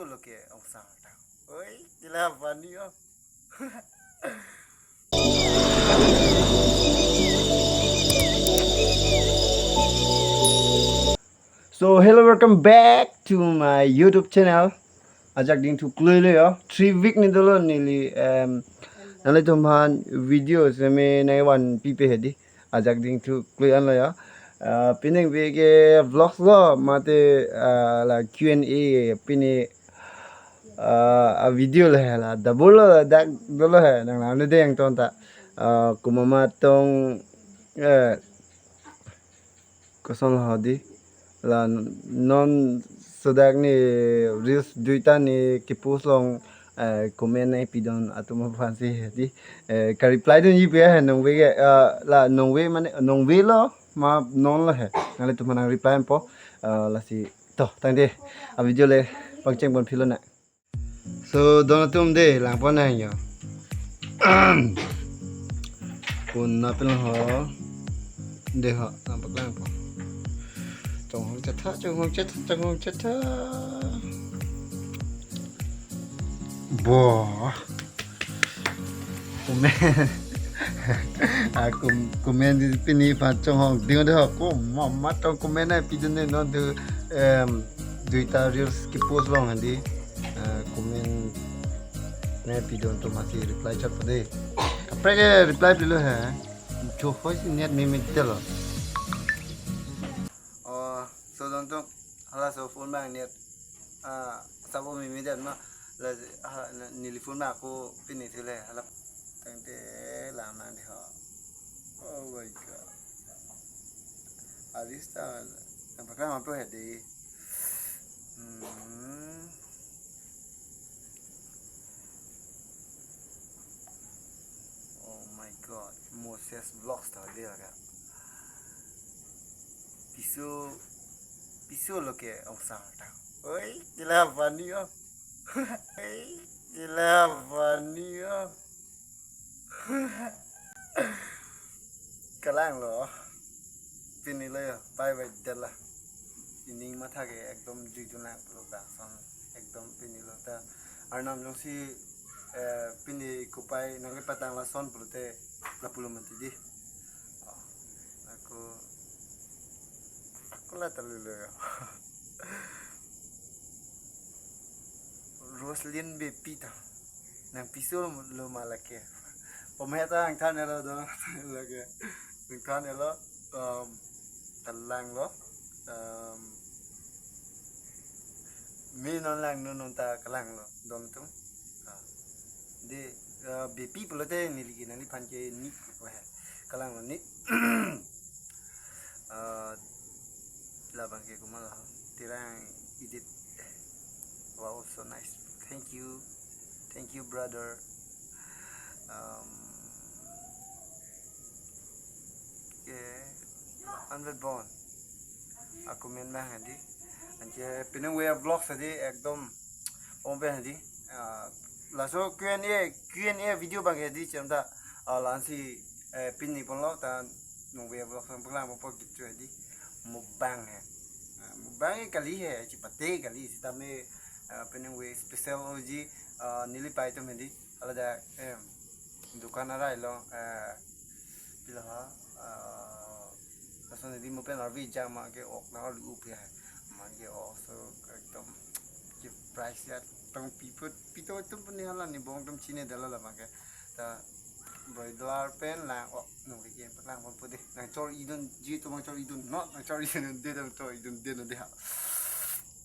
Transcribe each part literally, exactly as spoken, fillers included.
Lo ke ong sang ta. Oi, gila funny oh. So hello, welcome back to my YouTube channel. Ajak ding thu klui lo yo. Three week ni dolo neli, em, nanglitum aphan video seme nangvanpipe hedi. Ajak ding thu klui an lo yo. Ah, pining ve ke vlogs lo mate, ah, la Q and A pini, ah, a video le la double lo dak dolo he nang la ne deng ton ta. Ah, komat ma tong, eh, koson lo hedi. La non sodak ni reels duita ni kepost long, eh, comment nangpidun atum aphansi hedi. Eh, ka reply dunji pu he nongve ke, eh, la nongve mane nongve lo ma non lo he. Nanglitum aphan nang reply po, eh, lasi to tangte a video le pangcheng ponpilonang. So don atum de lang pon nang yo. Pon na pen ho. De ho, lang paklang po. Chonghong chetha, chonghong chetha, chonghong chetha. Bo. Comment. Ah, kom-, comment di pini aphan chonghong ding de ho. Komat ma tong comment nangpidun ne non tu, em, duita reels kepost long hedi. Ah, comment nangpidun atum aphansi reply chot po de. Kaprek ke reply pilo he. Cho hoi si net me me tel lo. Oh, so don atum hala so phone abang net, ah, sabo mimi det ma. La, ha, neli phone ma ako pini thu le hala tangte lam nang de ho. Oh my God. Arista, nang paklang ma po hedi. Hmm. Oh my God. Moses Vlogs ta de la ka. Piso, piso lo ke ong sang ta. Oi, gila funny oh. Oi, gila funny oh. Kalang lo. Pini lo yo, pai bai det la. Ining matha ke ekdom juidun lang pulo dak son. Ekdom pini lo ta. Arnam jongsi, eh, pini kopai nangkepatang lason pulote lapulo mati di. Oh, ako, ako la talu lo yo. Roslyn Beypi ta. Nang piso lo ma lake. Pome ta angthan elo do lake. Angthan elo, um, kalang lo. Um, me non lang non non ta kalang lo. Don atum. Ah. De, uh, Beypi pulote neli ke nangliphan ke ni ko he. Kalang lo ni. Uh, labang ke komat lo. Terang edit. Wow, so nice. Thank you. Thank you, brother. Um, okay. Anvet bon. Ako men bang hedi. Anke pinang we vlogs hedi ekdom. Ong pen hedi. Ah, laso Q and A, Q and A video abang hedi chem ta. Ah, la-ansi, eh, pini pon lo ta nang we vlogs abang panglang po gitu hedi. Mukbang he. Ah, mukbang he kali he, chipate kali. Sitame, ah, pinang we special oji, ah, neli pai atum hedi. Hala dak, em, dukan arai lo, eh, pilo ha, eh, lason hedi mo pen arvi jang ma ke ok na lu up ya. Ma ke ok so ekdom ke price ya tong piput pito atum puni hala ni bong atum chine dala la ma ke. Ta boi dolar pen lang ok nang ke paklang pon po de. Nang chor idun ji atum nang chor idun not nang chor idun de dam chor idun de no de ha.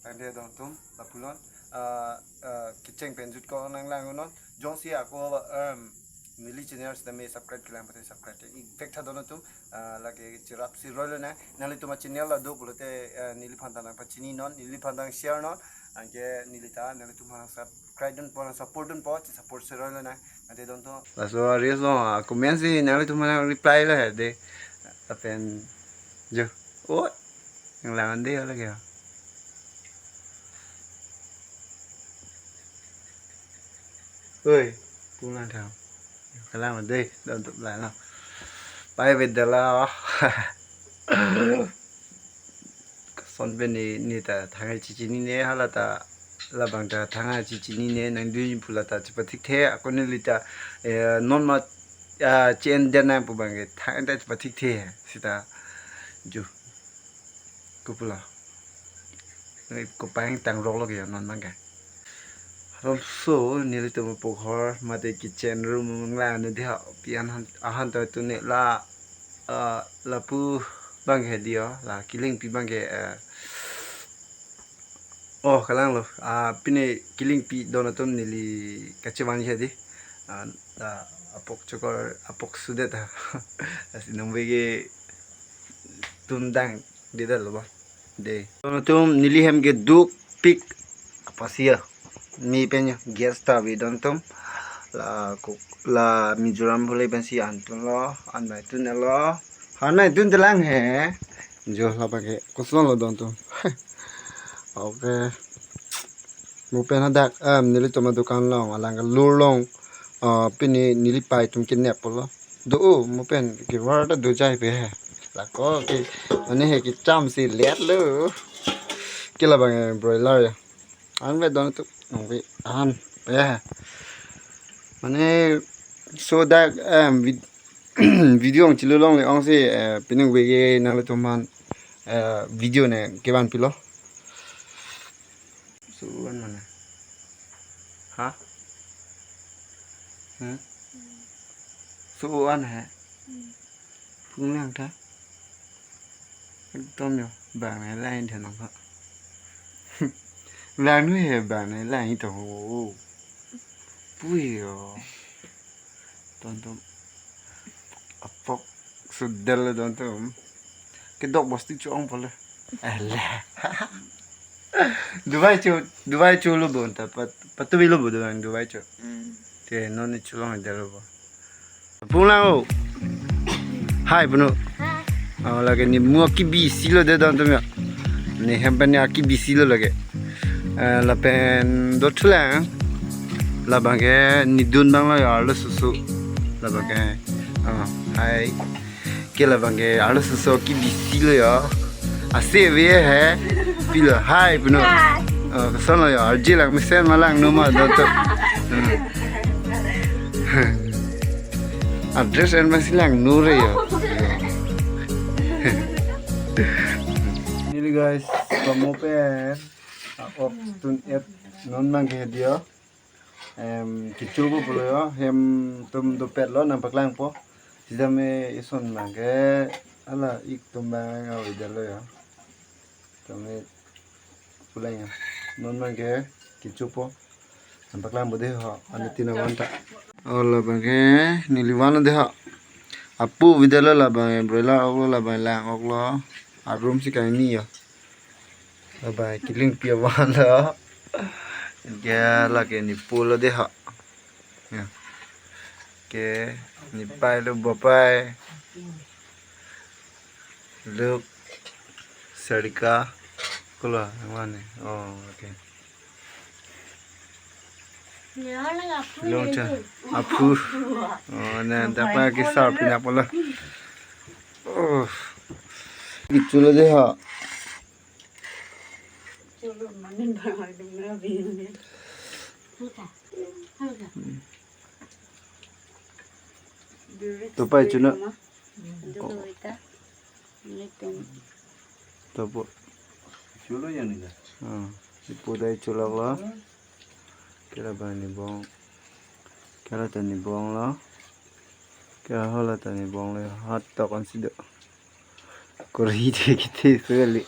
Tangte don atum lapulo. Ah, ah, kecheng pen jut ko nang lang non. Jongsi ako, em, neli channel sitame subscribe kelang pute subscribe te. Ipek tha don atum, ah, lake cherap si roi lonang. Nanglitum a channel la do pulote, eh, neliphan ta nangpachini non, neliphan ta share non. Anke neli ta, nanglitum aphan subscribe dunpo, nang support dunpo, che support si roi lonang. Ante don atum. Laso reels lo, ah, comment si nanglitum aphan reply lo hedi. Lapen jo. Oh. Nang lang de lake. Oi, pulang tau. Kalang de, don atum lang lo. Pai beda la. Son pen ni, ni ta thangai chichini ne hala ta. Labang ta thang a chichinine nangdun pu la ta chepathik the, ako neli ta, eh, non ma, ah, che-en den nang pu abang ke thang ta chepathik the seta jo. Kopulo. Nang kopai tang rok lo ke non abang ke. Rom so nelitum apokhor mate kitchen room lang ne dia pi an han, ahan ta tu ne la, ah, lapu abang ke dia la kilingpi abang ke, eh, Oh, kalanglo. Ah, pine kilingpi don atum neli kachevan he di. Ah, ah, apok chokor, apok sudet ha. Lasi nongbege tundang di dal lo ba. De. Don atum neli hem ke dukpik apasiya. Mi pen ya gas ta bi don atum. La kok la Mizoram bole pensi an tunlo, an mai tunlo. Han mai tun telang he. Jo labang ke koson lo don atum. Okay. Mo pen hadak, em, nelitum adukan along, alang ke lur along, ah, pine neli pai atum kinep pulo. Do o, mo pen kevar ta do jai pe he. Lako ke, mane he kecham si let lo. Ke labang, eh, broiler ya. An ve don atum, nong ve an pe he. Mane so dak, em, vid-, video ang chelu longle ong si, eh, pinung vege nanglitum aphan, eh, video ne kevan pilo. So an mana? Ha? Hmm? So an he? Pung lang ta? Ekdom yo, bang ne lang than nang ha. Lang nu he bang ne lang to ho. Pui yo. Don atum. Apok sudel don atum. Kedok bosti chuang pole. Ala. Dubai chu, Dubai chu lo bon ta pat, patu lo bo Dubai, Dubai chu. Mm. Te non ni chu long de lo bo. Pung lang o. Hai punu. Hai. Oh, lake ne mu akebisi lo de don atum ya. Ne hem pen ne akebisi lo lake. Eh, lapen do thulang. Labang ke ne dun abang lo ya arlo susu. Labang ke. Oh, hai. Ke labang ke arlo susu akebisi lo ya. Ase ve he. Pilo hai punu. Hai. Oh, koson lo ya. Arje lang mesen ma langno ma don atum. Hmm. Address en abang si langno re ya. Neli guys, pamo pen. Ah, ok tun et non abang ke dia. Em, kecho po pulo ya, hem atum dopet lo nangpaklangpo. Sitame ison abang ke, hala ik atum abang avedetlo ya. Tame pulang ya. Non abang ke kecho po. Nangpaklangpo de ho, ane tina van ta. Oh, labang ke neli van de ho. Apu avedetlo labang ke broiler ok lo, labang lang ok lo. Arum si kangni ya. Labang kilingpi avan lo. Ke lake ne po lo de ho. Ya. Ke ne pai lo, bopai. Luk, Sarika, kula, yang mana? Oh, okay. Long cha, apu. Oh, na, dapat kisar pinap pula. Oh. Kecho lo de ha. Topai chuna. Topo. Chulo ya ni da. Hmm. Ipu dai chulak lo. Kera ba ne bong. Kera ta ne bong lo. Kera hala ta ne bong lo. Hat tok an si do. Kori de kiti sekali.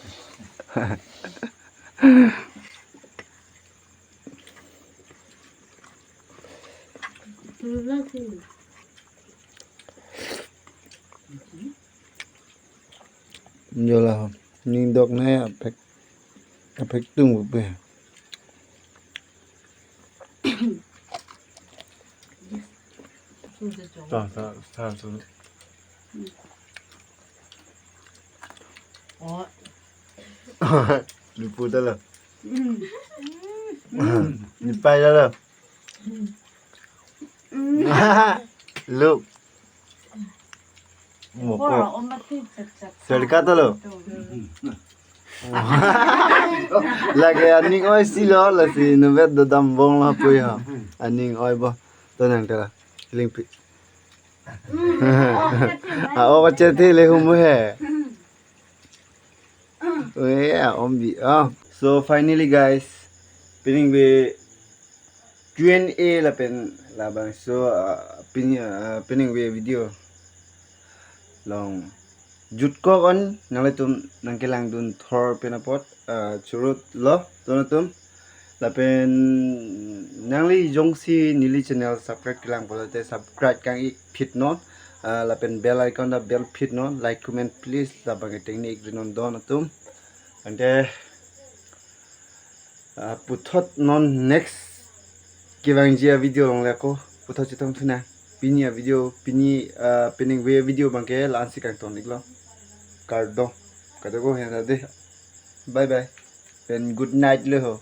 Jola ho. Ning dok na ya pek. Apek tung pe. Ta, ta, ta, ta. Oh. Lupu ta lo. Mm. Ni pai ta lo. Mm. Look. Moko. Wah, oma tu cek cek. Serika ta lo. Tu. Lake aning oi si lo, lasi nubet do dambong lo pui ho. Aning oi bo. To nang tera. Lingpi. A o kache the le hum he. Ue, a om bi. Ah. So finally guys, pining we Q and A lapen labangso, ah, pin, ah, pining we video long jutkok on, nanglitum nangkelang dun thor pen apot, ah, churut lo, to nangtum. Lapen nangli jongsi neli channel subscribe kelang pulote subscribe kang ik phit non. Ah, lapen bell icon ta bell phit non. Like, comment please. Labang ke tengne ik ri non, to nangtum. Ante, ah, puthot non next kevangji a video longle ako. Puthot chetong thu nang. Pini a video, pini, ah, pining we video abang ke la-ansi kangton ik lo. Kardom. Kadokave hen ta de. Bye bye. And good night lo ho.